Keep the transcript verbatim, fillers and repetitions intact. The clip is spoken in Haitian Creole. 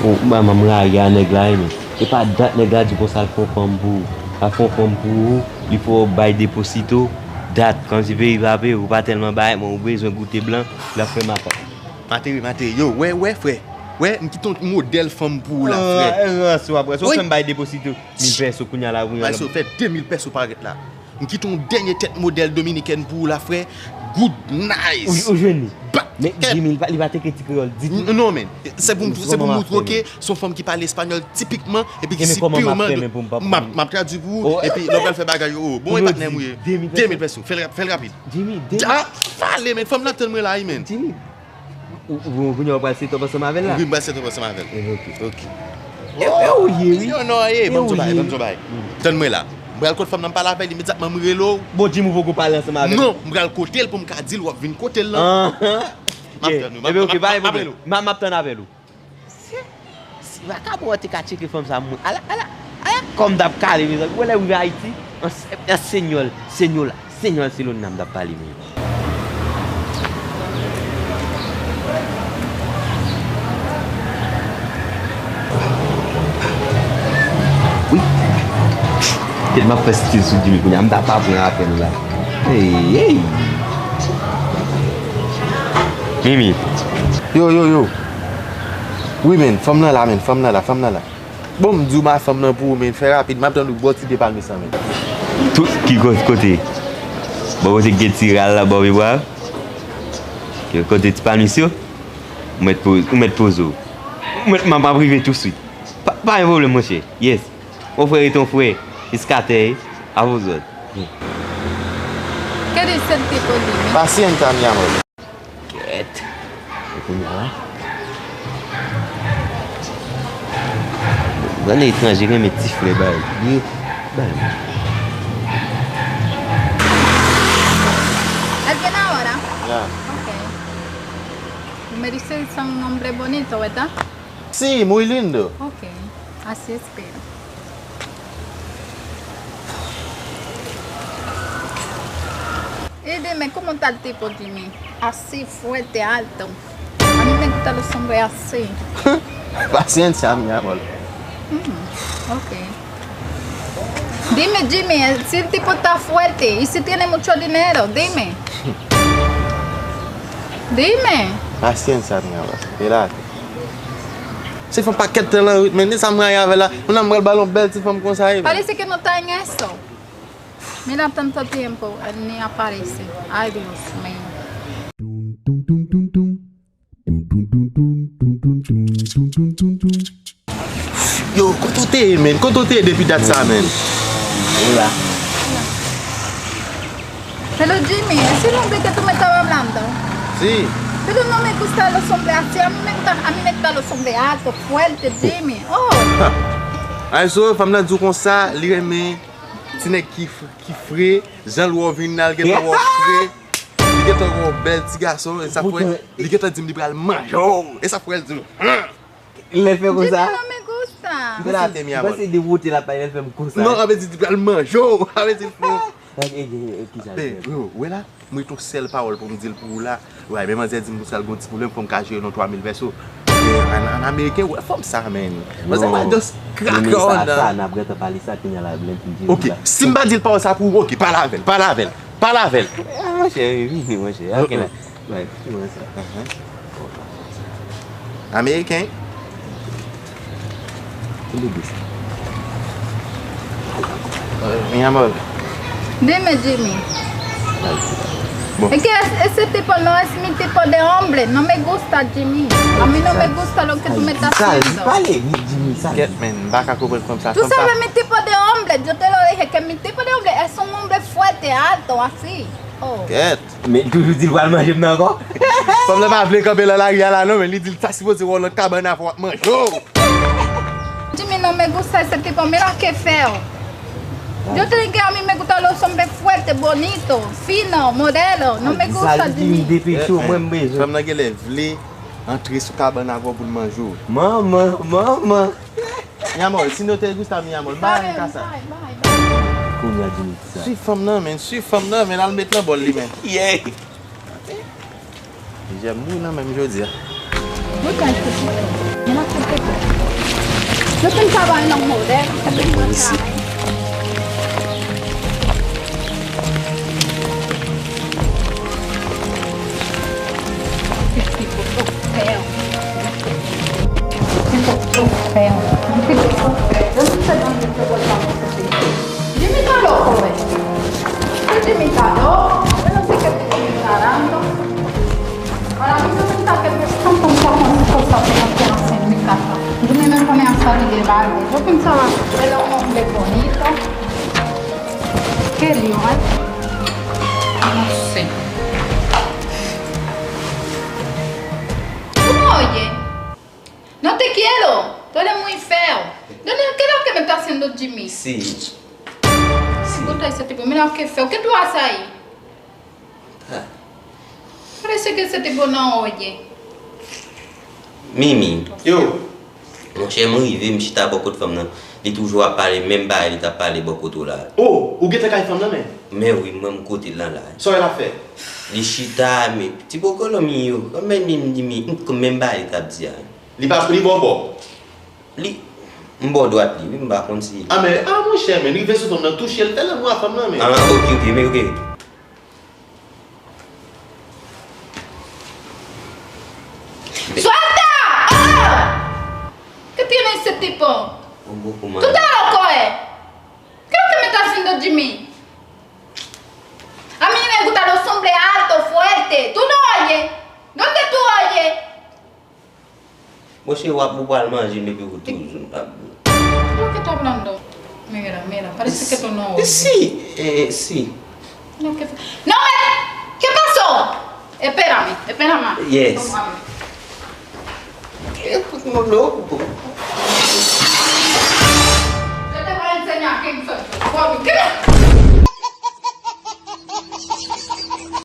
Oh, manman, m rayi a nèg la, wi, men. E pa dat nèg la di konsa l fè yon fanm pou ou. L ap fè yon fanm pou ou, li fè w bay deposito, dat, kòmsi peyi pa peye, ou pa tèlman bay, men ou bezwen goute blan, l ap fè makak. Matere, matere, yo, wè, wè, frè. Wè, m kite yon modèl fanm pou ou la, frè. Ah, rans w ap rans. Ou fè m bay deposito mil pèso, kounye a la, kounye a la. Bay so, fè de mil pèso parèt la. M kite yon dènye tèt modèl dominikèn pou ou la, frè. Good, nice. Ou, ou jwenn li. Men Jimmy, li pa, li pa teke ti kreyòl ditou. Non, men. Se pou m, se pou m moutre w ke se yon fanm ki pale espanyòl tipikman, epi ki si pirman. M ap, m ap tradui pou ou, epi lè w pral fè bagay yo, oh, bon, e patnè m ou ye. De mil pèso. Fè l rap-, fè l rapid. Jimmy, de mil. Ah, pale, men. Fanm nan tann mwen la, wi, men. Jimmy, ou, ou, ou, kounye a w pral set up ansanm avè l la? Wi, m pral set up ansanm avè l. Eh, ok. Ok. E, e ou ye, wi. Non, non, eh, ban m di w bagay, ban m di w bagay. Tann mwen la. M pral kot fanm nan, m pale avè l imedyatman, m rele w. Bon, Jimmy, ou poko pale ansanm avè l? Non, m pral kote l pou m ka di l w ap vin kote l lan. Anhan. M ap tann ou, m ap, m ap, m ap rele w. M ap tann avè l ou. Si, si vakabon an te ka tcheke fanm sa, mwen, ala, ala, ala, kòm m t ap kale, mezanmi. Ou wè lè m rive Ayiti, an, an senyòl, senyola, senyòl Selona m t ap pale, men. Wi. Kèt m ap fè stil sou Jimmy kounye a, m ta pa pran apèl la. Hey, hey. Mimi. Yo, yo, yo. Wi, men, fanm nan la, men, fanm nan la, fanm nan la. Bon, m di w ma fanm nan pou ou, men, fè rapid, m ap tann ou bò ti pye palmis lan, men. Tout ki ko-, kote? Bò kote gen ti ral la, bò pye bwa? Kote ti palmis yo? Ou mèt poz-, ou mèt poze w. Ou mèt, m ap, m ap rive touswit. Pa, pa gen pwoblèm, monchè. Yes. Yon frè rete yon frè. Jiskatè, a vòzòt. Qué dice el tipo, dime? Pacienta, mi amor. Kèt. E kounye a la? Grann etranje renmen ti flè bay li. Bay mwen. ¿Alguien ahora? Ya. Ok. Y me dice que es un hombre bonito, ¿verdad? Sí, muy lindo. Ok, así espero. Y dime, ¿cómo está el tipo, Jimmy? Así, fuerte, alto. A mí me gustan los hombres así. Paciencia, mi amor. Mm, ok. Dime, Jimmy, si el tipo está fuerte y si tiene mucho dinero, dime. Dime. Paciencia, mi amor. Espérate. Se fanm pakèt tan lan rit, men, de sa m rayi avè l la. Moun nan m pral ba l yon bèl ti fanm konsa, wi, men. Parece que no está en eso. Mira, tanto tiempo, él ni aparece. Ay, Dios mío. Yo, kote w te ye, men? Kote w te ye depi dat sa, men? Hola. Pero Jimmy, ese es el hombre que tú me estabas hablando. Sí. Pero no me gustan los hombres así, a mí me gusta, a mí me gustan los hombres altos, fuertes, Jimmy. Oh. Ay, so, fanm nan di w konsa, li renmen ti nèg ki f-, ki fre, jan l wè w vin la, l gentan wè w fre. Li gentan wè w bèl ti gason, e sa fè, li gentan di m li pral manje w. E sa fè l di m, han! Lè l fè konsa? Jimmy, no me gusta. M panse, m panse de wote l ap bay, lè l fè m konsa. Non, sa vle di li pral manje w. Sa vle di l fè w. Kisa l fè? Yo, wè la, m ret yon sèl pawòl pou m di l pou ou la. Wè, men manzè di m konsa l gon ti pwoblèm, fò m ka jere l yon twa mil pèso. An, an ameriken, wè fanm sa, men. Manzè pa just krak an nan. Sa, sa, n ap gentan pale sa, kounye a la, lè m fin jere l la. Ok, si m pa di l pawòl sa pou ou, ok, pale avè l, pale avè l. Pale avè l. Ah, monchè, vini, monchè. Ok, la. Bay, ki mwen sa? Ameriken. Ki li di sa? Mi amor. Dime, Jimmy. Bon. Es que ese tipo no es mi tipo de hombre. No me gusta, Jimmy. A mí no me gusta lo que tú me estás haciendo. Sa l di, pale, Jimmy, sa l di. Kèt, men, m pa ka konprann fanm sa. Tú sabes mi tipo de hombre. Yo te lo dije que mi tipo de hombre es un hombre fuerte, alto, así. Oh. Kèt. Men toujou di l pral manje m nan ankò. Fanm nan pa vle kanpe nan lari a la non, men li di l ta sipoze wè w nan kabann avè w ap manje w. Jimmy, no me gusta ese tipo, mira qué feo. Yo te dije que a mí me gustan los hombres fuertes, bonitos, finos, modelos. No me gusta, Jimmy. Depi cho mwen m bezwen. Fanm nan genlè vle antre sou kabann avè w pou l manje w. Manman, manman. Mi amor, si no te gusta, mi amor, bay en casa. Kounye a di m sa. Swiv fanm nan, men, swiv fanm nan, men, al met nan bòl li, men. Yeah. Jèm mou nan menm jodi a. Mwen ka achte pito. Mwen achte pito. Yo fin travay nan modè. Jimmy ta loko, eh. Jimmy ta loko, yo no sé qué tipo de laranto. Ahora mismo me está que me están contando cosas que no quiero hacer en mi casa. Yo me pone a salir de balde. Yo pensaba que era un hombre bonito. Qué lío, ¿eh? No sé. ¿Tú me oyes? No te quiero. Tú eres muy feo. ¿Dónde, qué es lo que me está haciendo Jimmy? Sí. Sí. Puta, ese tipo, mira qué feo. ¿Qué tú haces ahí? Ah. Parece que ese tipo no oye. Mimi. Yo. Monchè, mwen rive, m chita bò kot fanm nan. Li toujou ap pale menm bagay li t ap pale bò kote w la. Oh, ou gentan kay fanm nan, men? Men wi, mwen m kote l lan la. Sa w wè l ap fè? Li chita, men ti bòkòlò mi yo. Kòm men mi, mi, mi, m konn menm bagay li t ap di a. Li pa, li bò bò? Li, m bò dwat li, wi, m pa konn si. Ah, men, ah, monchè, men, rive sou fanm nan, touche l, fè lanmou a fanm nan, men. Ah, ok, ok, men, ok. ¡Suelta! ¡Oh! ¿Qué tiene ese tipo? Un poco más. ¿Tú estás loco, eh? ¿Qué es lo que me está haciendo Jimmy? A mí me gustan los hombres altos, fuertes. ¿Tú no oyes? ¿Dónde tú oyes? Monchè, w ap, ou pral manje m epi ou toujou ap. Lo que está hablando? Mira, mira, parece que tú no oyes. Sí, eh, sí. No, ¿qué, no me, ¿qué pasó? Espérame, espérame. Yes. Tómame. Qué loco. Yo te voy a enseñar quién soy yo. ¿Qué?